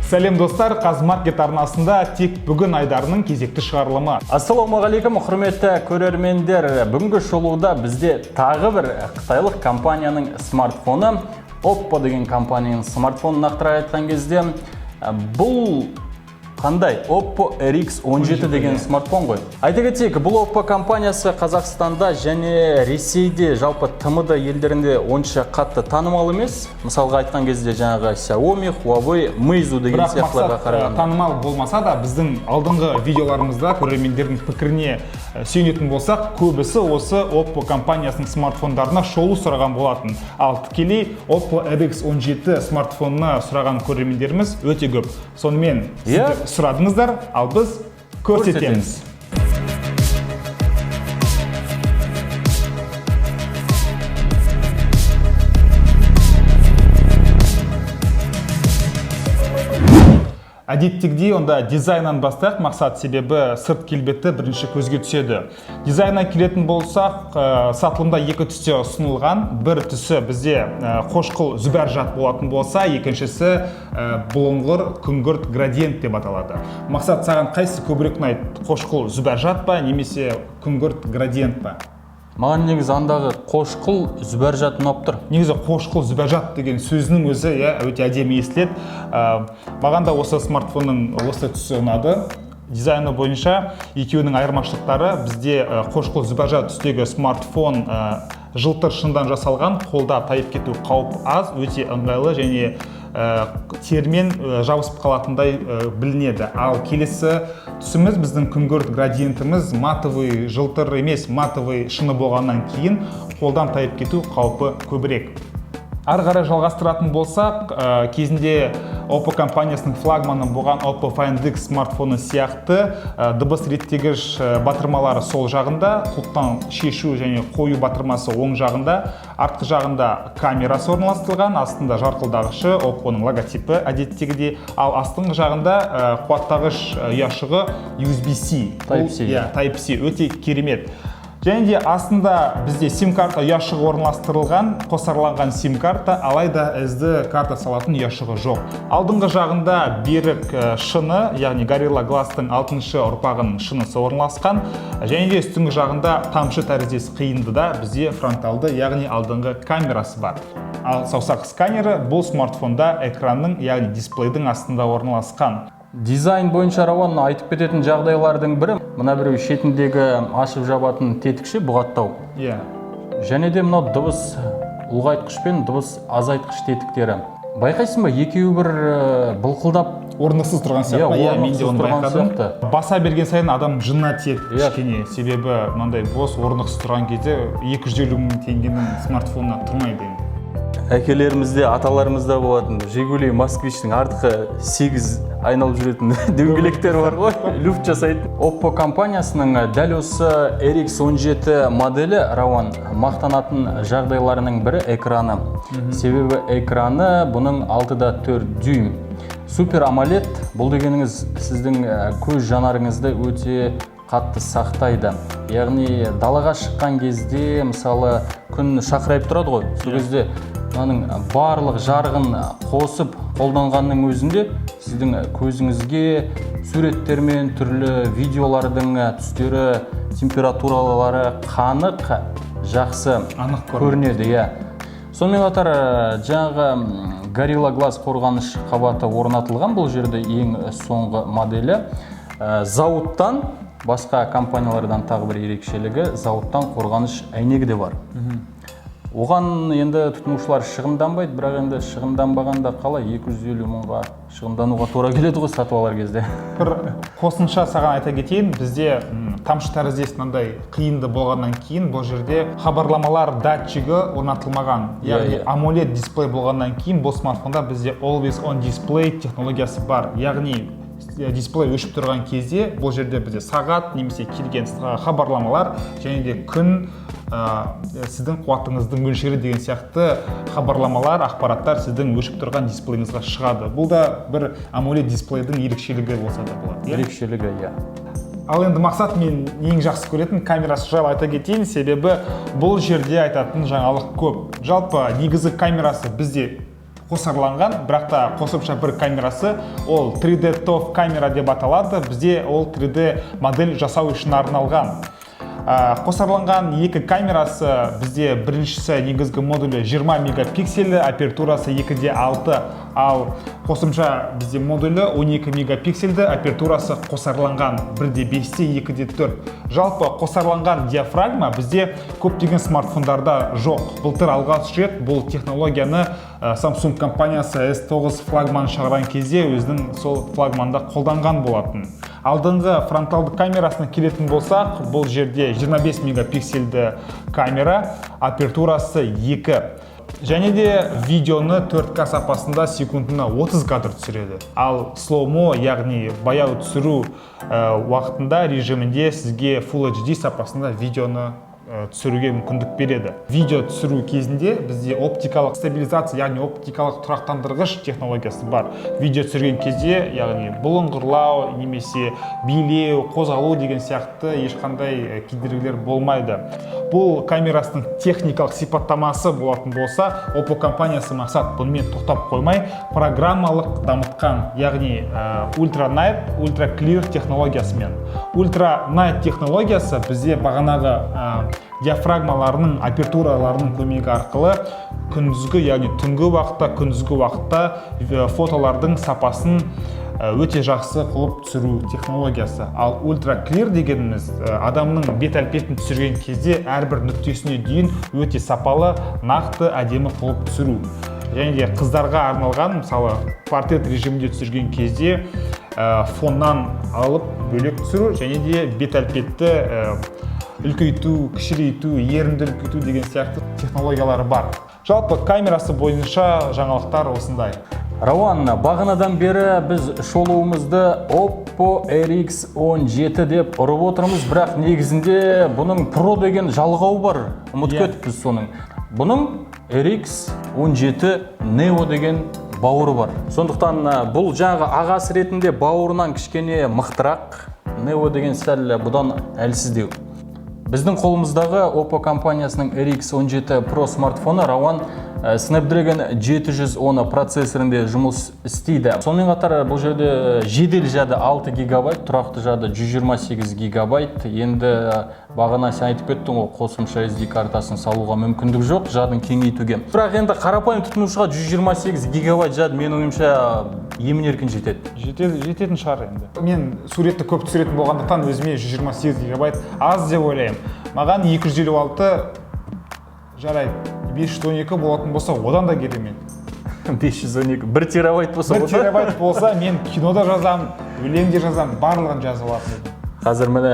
Сәлем, достар! Қазмаркет арнасында «Тек бүгін» айдарының кезекті шығарылымы. Ассалаумағалейкум, құрметті көрермендер! Бүгінгі шолуда бізде тағы бір қытайлық компанияның смартфоны, Oppo деген компанияның смартфонын. Нақтырақ айтқан кезде, бұл қандай Oppo RX 17 деген смартфон ғой. Айта кетейік, бұл Oppo компаниясы Қазақстанда және Ресейде, жалпы ТМД елдерінде онша қатты танымал емес. Мысалға айтқан кезде, жаңағы Xiaomi, Huawei, Meizu деген Бірақ, сияқтыларға Мақсат, қарағанда. танымал болмаса да, біздің алдыңғы видеоларымызда көрермендердің пікіріне сүйенетін болсақ, көбісі осы Oppo компаниясының смартфондарына шолу сұраған болатын. Ал тікелей Oppo RX 17 смартфонына сұраған көрермендеріміз өте көп. Сонымен, сіздер сұрадыңыздар, ал біз көрсетеміз. Көрсетеміз. Әдеттегідей, онда дизайннан бастайық, Мақсат, себебі сырт келбеті бірінші көзге түседі. Дизайнына келетін болсақ, сатылымда екі түсте ұсынылған. Бір түсі бізде қошқыл зүбәржат болатын болса, екіншісі бұлыңғыр күңгірт градиент деп аталады. Мақсат, саған қайсысы көбірек ұнайды: қошқыл зүбәржат па немесе күңгірт градиент па? Маған негізі андағы қошқыл зүбәржат ұнап тұр. Негізі қошқыл зүбәржат деген сөзінің өзі, иә, өте әдемі естіледі. Маған да осы смартфонның осы түсі ұнады. Дизайны бойынша екеуінің айырмашылықтары: бізде қошқыл зүбәржат түстегі смартфон жылтыр шыныдан жасалған, қолда тайып кету қауіп аз, өте ыңғайлы және термен жабысып қалатындай білінеді. Ал келесі түсіміз, біздің күңгірт градиентіміз, матовый, жылтыр емес, матовый шыны болғаннан кейін қолдан тайып кету қаупі көбірек. Ары қарай жалғастыратын болсақ, кезінде Oppo компаниясының флагманы болған Oppo Find X смартфоны сияқты дыбыс реттегіш батырмалары сол жағында, құлыптан шешу және қою батырмасы оң жағында, артқы жағында камерасы орналастырылған, астында жарқылдағышы, Oppo-ның логотипі әдеттегідей, ал астыңғы жағында қуаттағыш ұяшығы USB-C. Type-C. Иә, Type-C, өте керемет. Және де астында бізде сим карта ұяшығы орналастырылған, қосарланған сим карта, алайда SD карта салатын ұяшығы жоқ. Алдыңғы жағында берік шыны, яғни Gorilla Glass-тың алтыншы ұрпағының шынысы орналасқан. Және де үстіңгі жағында тамшы тәріздес қиындыда бізде фронталды, яғни алдыңғы камерасы бар. Ал саусақ сканері бұл смартфонда экранның, яғни дисплейдің астында орналасқан. Дизайн бойынша, Рауан, айтып кететін жағдайлардың бірі мына біреу шетіндегі ашып жабатын тетікше, бұғаттау. Және де мынау дыбыс ұлғайтқыш пен дыбыс азайтқыш тетіктері. Байқайсың ба, екеуі бір былқылдап орнықсыз тұрған сияқты ма? Иә, мен де орнықсыз оны тұрған байқадым. сияқты. Баса берген сайын адам жынына тиеді кішкене, себебі мынандай бос, орнықсыз тұрған кезде 250 мың теңгенің смартфонына тұрмайды енді. Әкелерімізде, аталарымызда болатын Жигули, Москвичтің артқы сегіз айналып жүретін дөңгелектері бар ғой, люфт жасайтын. Oppo компаниясының дәл осы RX 17 моделі, Рауан, мақтанатын жағдайларының бірі экраны. Себебі экраны бұның 6,4 дюйм. Супер AMOLED. Бұл дегеніңіз сіздің көз жанарыңызды өте қатты сақтайды. Яғни далаға шыққан кезде, мысалы, күн шақырайып тұрады ғой, сол кезде мынаның барлық жарығын қосып қолданғанның өзінде сіздің көзіңізге суреттер мен түрлі видеолардың түстері, температуралары қанық, жақсы Анық көрінеді. көрінеді, иә. Сонымен қатар жаңағы Gorilla Glass қорғаныш қабаты орнатылған бұл жерде, ең соңғы моделі. Зауыттан басқа компаниялардан тағы бір ерекшелігі, зауыттан қорғаныш әйнегі де бар. Оған енді тұтынушылар шығынданбайды, бірақ енді шығынданбағанда қалай, 250 мыңға шығындануға тура келеді ғой сатып алар кезде. Бір қосымша саған айта кетейін: бізде тамшы тәріздес мынандай қиынды болғаннан кейін бұл жерде хабарламалар датчигі орнатылмаған. Яғни AMOLED дисплей болғаннан кейін бұл смартфонда бізде Always On Display технологиясы бар, яғни дисплей өшіп тұрған кезде бұл жерде бізде сағат немесе келген хабарламалар және де күн, сіздің қуатыңыздың мөлшері деген сияқты хабарламалар, ақпараттар сіздің өшіп тұрған дисплейіңізге шығады. Бұл да бір AMOLED дисплейдің ерекшелігі болса да болады, иә? Ерекшелігі, иә. Ал енді, Мақсат, мен ең жақсы көретін камерасы жайлы айта кетейін, себебі бұл жерде айтатын жаңалық көп. Жалпы негізгі камерасы бізде Қосарланған, бірақ та қосымша бір камерасы, ол 3D TOF камера деп аталады. Бізде ол 3D модель жасау үшін арналған. Қосарланған екі камерасы бізде: біріншісі, негізгі модулі 20 мегапикселі, апертурасы 2.6, ал қосымша бізде модулі 12 мегапиксельді, апертурасы қосарланған 1.5-те 2.4. Жалпы қосарланған диафрагма бізде көптеген смартфондарда жоқ. Былтыр алғаш рет бұл технологияны Samsung компаниясы S9 флагман шығарған кезде өзінің сол флагманда қолданған болатын. Алдыңғы фронталды камерасына келетін болсақ, бұл жерде 25 мегапиксельді камера, апертурасы 2, және де видеоны 4К сапасында секундына 30 кадр түсіреді. Ал slow-mo, яғни баяу түсіру уақытында, режимінде сізге Full HD сапасында видеоны түсіруге мүмкіндік береді. Видео түсіру кезінде бізде оптикалық стабилизация, яғни оптикалық тұрақтандырғыш технологиясы бар. Видео түсірген кезде, яғни бұлыңғырлау немесе билеу, қозғалу деген сияқты ешқандай кедергілер болмайды. Бұл камерасының техникалық сипаттамасы болатын болса, Oppo компаниясы, Мақсат, бұнымен тоқтап қоймай, программалық дамытқан, яғни Ultra Night, Ultra Clear технологиясымен. Ultra Night технологиясы бізде бағанағы диафрагмаларының, апертураларының көмегі арқылы күндізгі, яғни түнгі уақытта, күндізгі уақытта фотолардың сапасын өте жақсы қылып түсіру технологиясы. Ал Ultra Clear дегеніміз адамның бет әлпетін түсірген кезде әрбір нүктесіне дейін өте сапалы, нақты, әдемі қылып түсіру. Және де қыздарға арналған, мысалы, портрет режимінде түсірген кезде фоннан алып бөлек түсіру және де бет әлпетті үлкейту, кішірейту, ерінді үлкейту деген сияқты технологиялары бар. Жалпы камерасы бойынша жаңалықтар осындай. Рауан, бағанадан бері біз шолуымызды Oppo RX 17 деп ұрып отырмыз, бірақ негізінде бұның Pro деген жалғауы бар. Ұмытып кетіппіз соның. Бұның RX 17 Neo деген бауыры бар. Сондықтан бұл жаңағы ағасы ретінде бауырынан кішкене мықтырақ, Neo деген сәл бұдан әлсіздеу. Біздің қолымыздағы Oppo компаниясының RX 17 Pro смартфоны, Рауан, Snapdragon 710 процессорінде жұмыс істейді. Сонымен қатар бұл жерде жедел жады 6 гигабайт, тұрақты жады 128 гигабайт. Енді бағана сен айтып кеттің ғой, қосымша SD картасын салуға мүмкіндік жоқ, жадын кеңейтуге. Бірақ енді қарапайым тұтынушыға 128 гигабайт жад, менің ойымша, емін еркін жетеді. Жетеді, жететін шығар. Енді мен суретті көп түсіретін болғандықтан, өзіме 128 гигабайт аз деп ойлаймын. Маған 256 жарайды, 512 болатын болса, одан да керемет. 512, 1 терабайт болса, 1 болды. терабайт болса, мен кинода жазамын, өлең де жазамын, барлығын жазып алатын едім. Қазір міне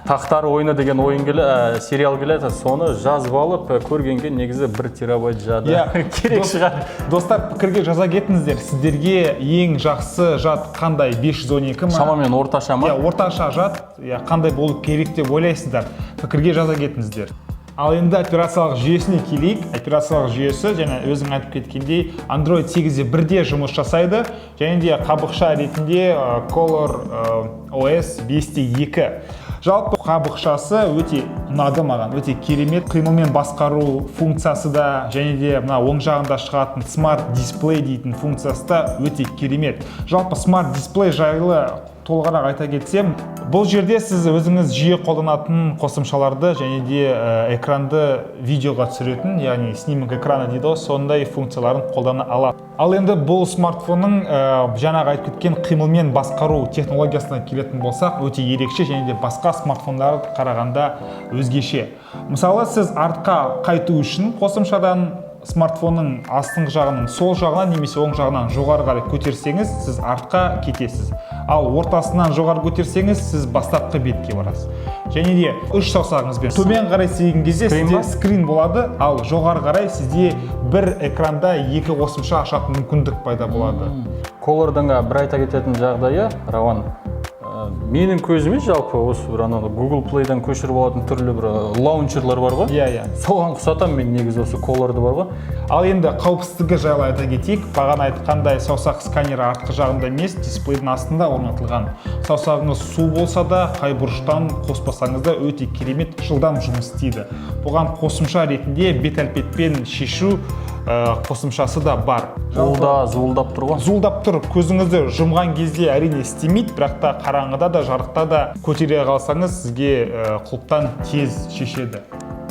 «Тақтар ойыны» деген ойын келе, сериал келеді, соны жазып алып көргенге негізі 1 терабайт жады керек шығар. Достар, пікірге жаза кетіңіздер: сіздерге ең жақсы жад қандай, 512 ма? Шамамен орташа ма? Иә, орташа жад, иә, қандай болу керек деп ойлайсыздар? Пікірге жаза кетіңіздер. Ал енді операциялық жүйесіне келейік. Операциялық жүйесі және өзің айтып кеткендей, Android 8.1-де жұмыс жасайды және де қабықша ретінде Color OS 5.2. Жалпы қабықшасы өте ұнады маған, өте керемет. Қимылмен басқару функциясы да және де мына оң жағында шығатын Smart Display дейтін функциясы да өте керемет. Жалпы Smart Display жайлы толығырақ айта кетсем, бұл жерде сіз өзіңіз жиі қолданатын қосымшаларды және де экранды видеоға түсіретін, яғни снимок экрана дейді ғой, сондай функцияларын қолдана алады. Ал енді бұл смартфонның жаңағы айтып кеткен қимылмен басқару технологиясына келетін болсақ, өте ерекше және де басқа смартфондарға қарағанда өзгеше. Мысалы, сіз артқа қайту үшін қосымшадан смартфонның астыңғы жағының сол жағынан немесе оң жағынан жоғары қарай көтерсеңіз, сіз артқа кетесіз, ал ортасынан жоғары көтерсеңіз, сіз бастапқы бетке барасыз. Және де үш саусағыңызбен төмен қарай істеген кезде Скрин сізде ба? скрин болады, ал жоғары қарай сізде бір экранда екі қосымша ашатын мүмкіндік пайда болады. Color-дың бір айта кететін жағдайы, Рауан, менің көзіме жалпы осы бір анау Google Play-дан көшіріп алатын түрлі бір лаунчерлар бар ғой, иә иә соған ұқсатамын мен негізі осы Color-ды бар ғой. Ал енді қауіпсіздігі жайлы айта кетейік. Бағана айтқандай, саусақ сканері артқы жағында емес, дисплейдің астында орнатылған. Саусағыңыз су болса да, қай бұрыштан қоспасаңыз да, өте керемет жылдам жұмыс істейді. Бұған қосымша ретінде бет әлпетпен шешу қосымшасы да бар. Ол да зуылдап тұр ғой. Зуылдап тұр. Көзіңізді жұмған кезде, әрине, істемейді, бірақ та қараңғыда да, жарықта да көтере қалсаңыз, сізге құлыптан тез шешеді.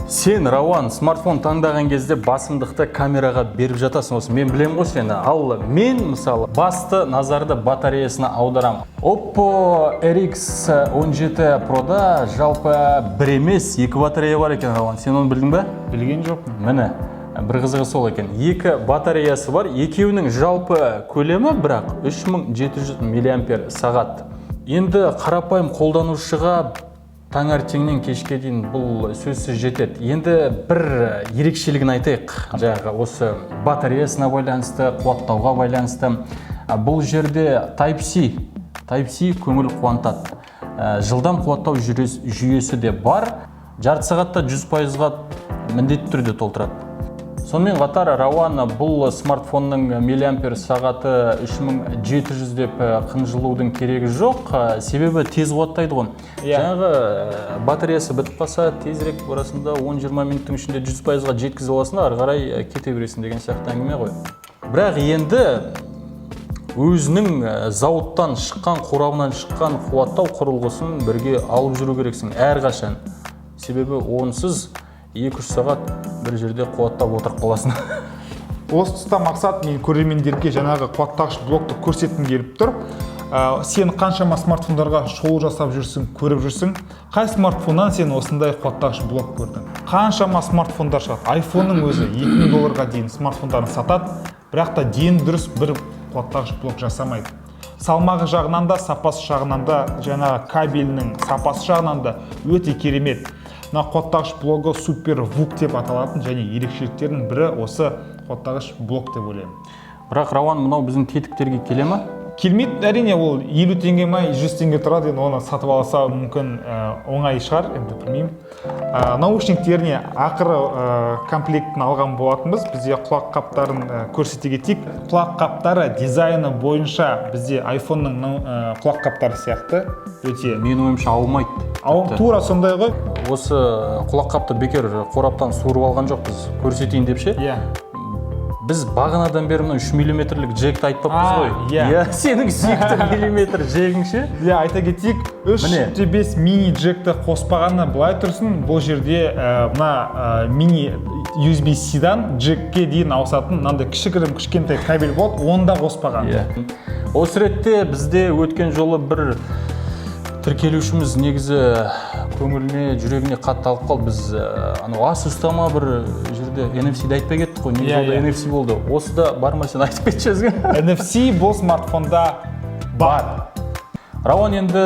Сен, Рауан, смартфон таңдаған кезде басымдықты камераға беріп жатасың, осы мен білемін ғой сені. Ал мен, мысалы, басты назарды батареясына аударам. Oppo RX 17 Pro'да жалпы бір емес, екі батарея бар екен. Рауан, сен оны білдің бе? Білген жоқпын. Міне, бір қызығы сол екен, екі батареясы бар. Екеуінің жалпы көлемі бірақ 3700 миллиампер сағат. Енді қарапайым қолданушыға таңертеңнен кешке дейін бұл сөзсіз жетеді. Енді бір ерекшелігін айтайық, жаңағы осы батареясына байланысты, қуаттауға байланысты. Бұл жерде Type C. Type C көңіл қуантады. Жылдам қуаттау жүйесі де бар, жарты сағатта 100%-ға міндетті түрде толтырады. Сонымен қатар, Рауан, бұл смартфонның миллиампер сағаты 3700 деп қынжылудың керегі жоқ, себебі тез қуаттайды ғой. Иә. Жаңағы батареясы бітіп қалса, тезірек барасың да, 10-20 минуттың ішінде 100%-ға жеткізіп аласың да, ары қарай кете бересің деген сияқты әңгіме ғой. Бірақ енді өзінің зауыттан шыққан, қорабынан шыққан қуаттау құрылғысын бірге алып жүру керексің әрқашан, себебі онсыз 2-3 сағат бір жерде қуаттап отырып қаласың. Осы тұста, Мақсат, мен көрермендерге жаңағы қуаттағыш блокты көрсеткім келіп тұр. Сен қаншама смартфондарға шолу жасап жүрсің, көріп жүрсің. Қай смартфоннан сен осындай қуаттағыш блок көрдің? Қаншама смартфондар шығады, айфонның өзі 2000 долларға дейін смартфондарын сатады, бірақ та дені дұрыс бір қуаттағыш блок жасамайды. Салмағы жағынан да, сапасы жағынан да, жаңағы кабелінің сапасы жағынан да өте керемет. Мына қуаттағыш блогы SuperVOOC деп аталатын және ерекшеліктерінің бірі осы қуаттағыш блок деп ойлаймын. Бірақ, Рауан, мынау біздің тетіктерге келе ма? Келмейді, әрине. Ол 50 теңге ма, 100 теңге тұрады. Енді оны сатып алса, мүмкін, оңай шығар, енді білмеймін. Наушниктеріне ақыры комплектін алған болатынбыз. Бізде құлақ қаптарын көрсете кетейік. Құлақ қаптары дизайны бойынша бізде айфонның құлақ қаптары сияқты өте. Менің ойымша, аумайды. Ау, Тіпті. Тура сондай ғой. Осы құлақ қапты бекер қораптан суырып алған жоқпыз көрсетейін деп ше. Біз бағанадан бері мына 3 миллиметрлік джекті айтпаппыз А, ғой. Иә. Сенің сүйікті миллиметр джегің ше? Иә, айта кетейік, үш Міне. те бес мини джекті қоспағаны былай тұрсын, бұл жерде мына мини USB-C-дан джекке дейін ауысатын мынандай кішігірім, кішкентай кабель болады, оны да қоспаған. Иә, осы ретте бізде өткен жолы бір тіркелушіміз негізі көңіліне, жүрегіне қатты алып қалды. Біз анау Asus'та ма, бір жерде NFC-ді айтпай кеттік қой негізі. Иә, Ол да иә. NFC болды. Осы да бар ма, сен айтып кетші өзің. NFC бұл смартфонда бар. Рауан, енді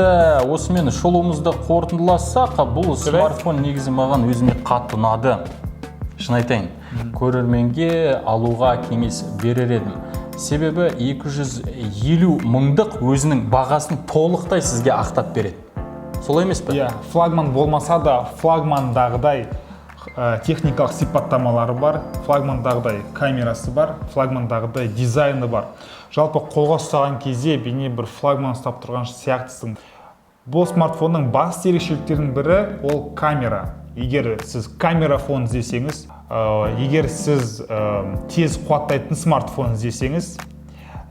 осымен шолуымызды қорытындыласақ. Бұл смартфон негізі маған, өзіме қатты ұнады, шын айтайын. Көрерменге алуға кеңес берер едім, себебі 250 мыңдық өзінің бағасын толықтай сізге ақтап береді, солай емес пе? Иә, флагман болмаса да, флагмандағыдай техникалық сипаттамалары бар, флагмандағыдай камерасы бар, флагмандағыдай дизайны бар. Жалпы, қолға ұстаған кезде бейне бір флагман ұстап тұрған сияқтысың. Бұл смартфонның басты ерекшеліктерінің бірі ол камера. Егер сіз камерафон іздесеңіз, егер сіз тез қуаттайтын смартфон іздесеңіз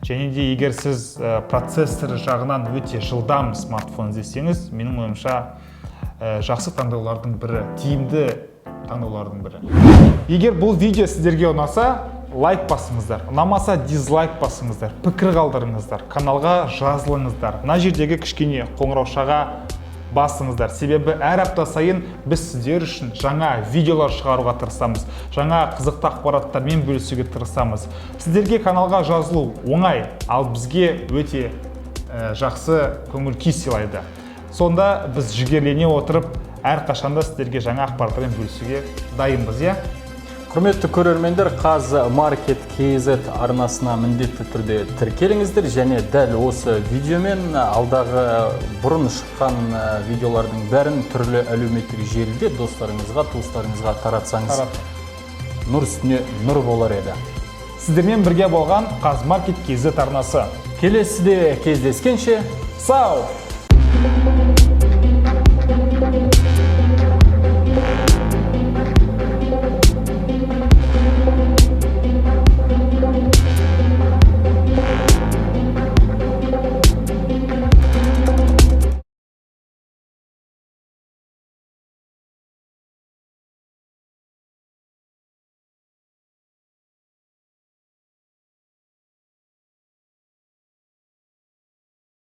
және де егер сіз процессор жағынан өте жылдам смартфон іздесеңіз, менің ойымша, жақсы таңдаулардың бірі, тиімді таңдаулардың бірі. Егер бұл видео сіздерге ұнаса, лайк басыңыздар, ұнамаса, дизлайк басыңыздар, пікір қалдырыңыздар, каналға жазылыңыздар, мына жердегі кішкене қоңыраушаға басыңыздар, себебі әр апта сайын біз сіздер үшін жаңа видеолар шығаруға тырысамыз, жаңа қызықты ақпараттармен бөлісуге тырысамыз. Сіздерге каналға жазылу оңай, ал бізге өте жақсы көңіл күй сыйлайды. Сонда біз жігерлене отырып, әрқашанда сіздерге жаңа ақпараттармен бөлісуге дайынбыз, иә. Құрметті көрермендер, Қазмаркет KZ арнасына міндетті түрде тіркеліңіздер және дәл осы видеомен алдағы бұрын шыққан видеолардың бәрін түрлі әлеуметтік желіде достарыңызға, туыстарыңызға таратсаңыз, Тарат. нұр үстіне нұр болар еді. Сіздермен бірге болған Қазмаркет KZ арнасы. Келесіде кездескенше! Сау.